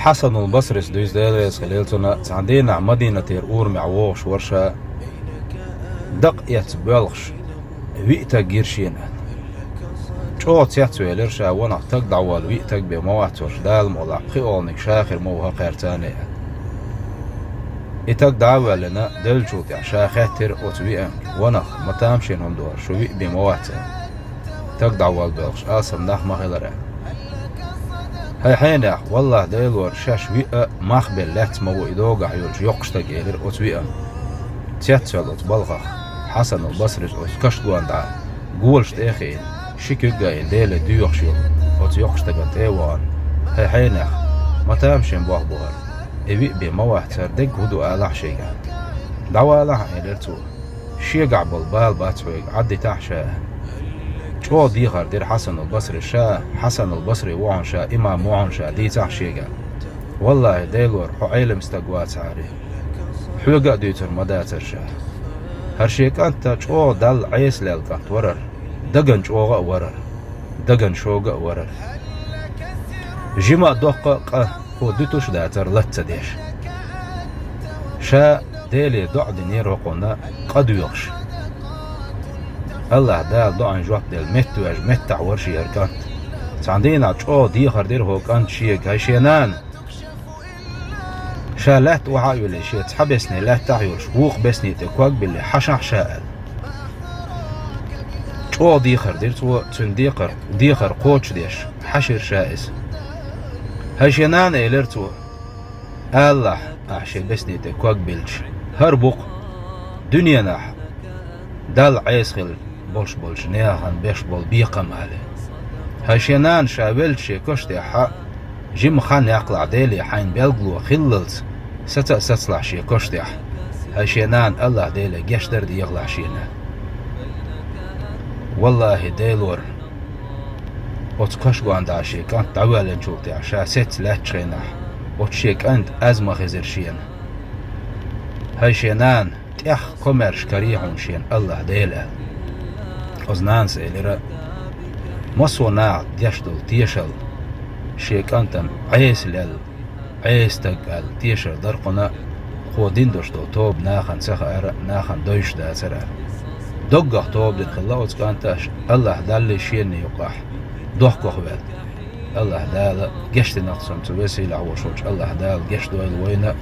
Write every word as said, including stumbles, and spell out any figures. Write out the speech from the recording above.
Хьасанул Басрис дуьйцу, Дела реза хилийла цунна, цхьана дийнахь Мадинатера урамехь вогӀуш вара ша, дакъа эцна боьлхуш, виъ стаг гира шена. ЧӀогӀа цецвелира ша, ванах, стаг дӀаволла виъ стаг бен ма вац хӀорш, Дала мукъалахь, пхоьалгӀаниг ша хир ма ву хӀокхаьрца, аьлла. И стаг дӀа а воьллина, девллачул тӀаьхьа ша хаьттира оцу виъанга: «Ванах, ма тамашийна хӀума ду хӀара, шу виъ бен ма вац?» аьлла. Стаг дӀаволла боьлхуш, алсам нах ма хилира. ХӀай хьенех, валлахӀи, Делора, шаьш виъ а мах белла лаьцна ма ву и догахь йолчу йоккхачу стага, элира оцу виъанна. Цецвелла оцу балхах, Хьасанул Басрис оцу кашка гонна дӀа, голаш тӀе а хиъна, ши куьг а йина, Деле доьхуш йолу оцу йоккхачу стагана тӀе а вахана: «ХӀай хьенех, ма тамашийна болх бу хӀара, и виъ бен ма вац хӀара, дерг хӀун ду алахьа шега. ДӀавалахьа», элира цо. «Шегахь болу бала бац хьоьга, Ӏаддитахьа ша». ЧӀогӀа дехар дира Хьасанул Басри ша, Хьасанул Басри ву хьуна ша, имам ву хьуна ша, дийцахьа шега. «ВаллахӀи, Делора, хьо Ӏелам стаг вацахьара. Хьоьга а дуьйцур ма дацара ша. ХӀара шен кӀант чӀогӀа Далла Ӏеса лелла кӀант вара хӀара, дагана чӀогӀа а вара хӀара, дагана шога а вара хӀара. Жима а, доккха а къа, хьо дуьтуш а дацара лаца ца деш. Ша Деле доӀа динера хӀокхунна къа доьхуш. АллахӀ Дала доӀан жоп делла, меттаваьжна меттахь вара шен хӀара кӀант. Цхьана дийнахь чӀогӀа дехар дира хӀокху кӀанта шега: ХӀай шен нана, ша лаьтта охьа а юьллий, шен цхьа бесне лаьттахь а йолуш, вукху бесне тӀе ког а биллий, хьашахьа ша», аьлла. ЧӀогӀа дехар дира цо, цуьнан декхар, дехар кхочушдеш, хьаьшира ша иза. «ХӀай шен нана, — элира цо, — алахь, ахь шен бесне тӀе ког биллича, хӀара бу-кх дуьненахь Далла Ӏеса хила болуш болчу нахана беш болу бекхам», аьлла. «ХӀай шен нана, ша веллачу шен коша тӀехь жима хан яккхалахь, Деле хьайна билгало хиллалц, саца а сацалахь шен коша тӀехь, хӀай шен нана, АллахӀ Деле гечдар а дехалахь шена». ВаллахӀи, Делора, оцу кашка гонна дӀа шен кӀант дӀавоьллинчул тӀаьхьа, ша сецца лаьттачу хенахь, оцу шен кӀанта аз ма хезира шена: «ХӀай шен нана, тӀех комаьрша карий хьуна шена АллахӀ Дела», аьлла. Оцу нанас элира: «Массо а наха деш долу тешалла, шен кӀантана Ӏеса лелла, Ӏеса стаг аьлла тешар дара кхунна, кхо дина долуш долу тоба нахана ца хаьара, нахана девзаш дацара», аьлла. Доггах тоба дина хилла оцу кӀанта аша, АллахӀ Даллий шена юкъахь дохковаьлла. АллахӀ Дала гечдина-кх цунна, цу весийлахь волуш волчу АллахӀ Дала гечдойла вайна.